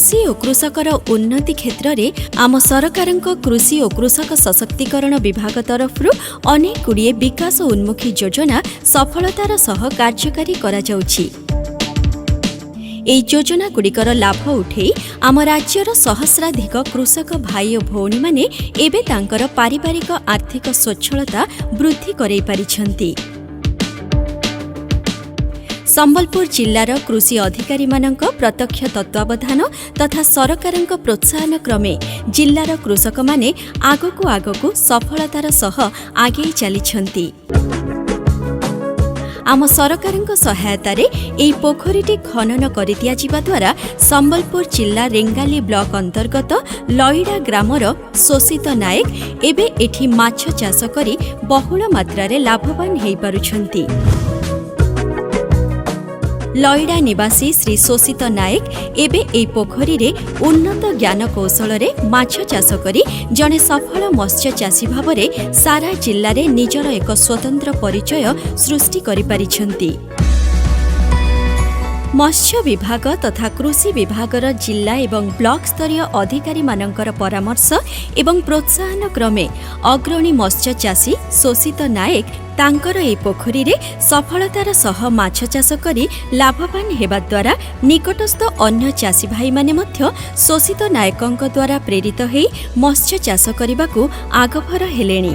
କୃଷି ଓ କୃଷକର ଉନ୍ନତି କ୍ଷେତ୍ରରେ ଆମ ସରକାରଙ୍କ କୃଷି ଓ କୃଷକ ସଶକ୍ତିକରଣ ବିଭାଗ ତରଫରୁ ଅନେକ ଗୁଡ଼ିଏ ବିକାଶ ଉନ୍ମୁଖୀ ଯୋଜନା ସଫଳତାର ସହ କାର୍ଯ୍ୟକାରୀ କରାଯାଉଛି। ଏହି ଯୋଜନାଗୁଡ଼ିକର ଲାଭ ଉଠେଇ ଆମ ରାଜ୍ୟର ସହସ୍ରାଧିକ କୃଷକ ଭାଇ ଓ ଭଉଣୀମାନେ ଏବେ ତାଙ୍କର ପାରିବାରିକ ଆର୍ଥିକ ସ୍ୱଚ୍ଛଳତା ବୃଦ୍ଧି କରାଇ ପାରିଛନ୍ତି। ସମ୍ବଲପୁର ଜିଲ୍ଲାର କୃଷି ଅଧିକାରୀମାନଙ୍କ ପ୍ରତ୍ୟକ୍ଷ ତତ୍ତ୍ୱାବଧାନ ତଥା ସରକାରଙ୍କ ପ୍ରୋତ୍ସାହନ କ୍ରମେ ଜିଲ୍ଲାର କୃଷକମାନେ ଆଗକୁ ଆଗକୁ ସଫଳତାର ସହ ଆଗେଇ ଚାଲିଛନ୍ତି। ଆମ ସରକାରଙ୍କ ସହାୟତାରେ ଏହି ପୋଖରୀଟି ଖନନ କରିଦିଆଯିବା ଦ୍ୱାରା ସମ୍ବଲପୁର ଜିଲ୍ଲା ରେଙ୍ଗାଲି ବ୍ଲକ ଅନ୍ତର୍ଗତ ଲଇଡ଼ା ଗ୍ରାମର ଶୋଷିତ ନାୟକ ଏବେ ଏଠି ମାଛ ଚାଷ କରି ବହୁଳ ମାତ୍ରାରେ ଲାଭବାନ ହୋଇପାରୁଛନ୍ତି। ଲଇଡ଼ା ନିବାସୀ ଶ୍ରୀ ଶୋଷିତ ନାୟକ ଏବେ ଏହି ପୋଖରୀରେ ଉନ୍ନତ ଜ୍ଞାନକୌଶଳରେ ମାଛ ଚାଷ କରି ଜଣେ ସଫଳ ମତ୍ସ୍ୟ ଚାଷୀ ଭାବରେ ସାରା ଜିଲ୍ଲାରେ ନିଜର ଏକ ସ୍ୱତନ୍ତ୍ର ପରିଚୟ ସୃଷ୍ଟି କରିପାରିଛନ୍ତି। ମତ୍ସ୍ୟ ବିଭାଗ ତଥା କୃଷି ବିଭାଗର ଜିଲ୍ଲା ଏବଂ ବ୍ଲକ ସ୍ତରୀୟ ଅଧିକାରୀମାନଙ୍କର ପରାମର୍ଶ ଏବଂ ପ୍ରୋତ୍ସାହନ କ୍ରମେ ଅଗ୍ରଣୀ ମତ୍ସ୍ୟ ଚାଷୀ ଶୋଷିତ ନାୟକ ତାଙ୍କର ଏହି ପୋଖରୀରେ ସଫଳତାର ସହ ମାଛ ଚାଷ କରି ଲାଭବାନ ହେବା ଦ୍ୱାରା ନିକଟସ୍ଥ ଅନ୍ୟ ଚାଷୀ ଭାଇମାନେ ମଧ୍ୟ ଶୋଷିତ ନାୟକଙ୍କ ଦ୍ୱାରା ପ୍ରେରିତ ହୋଇ ମତ୍ସ୍ୟ ଚାଷ କରିବାକୁ ଆଗଭର ହେଲେଣି।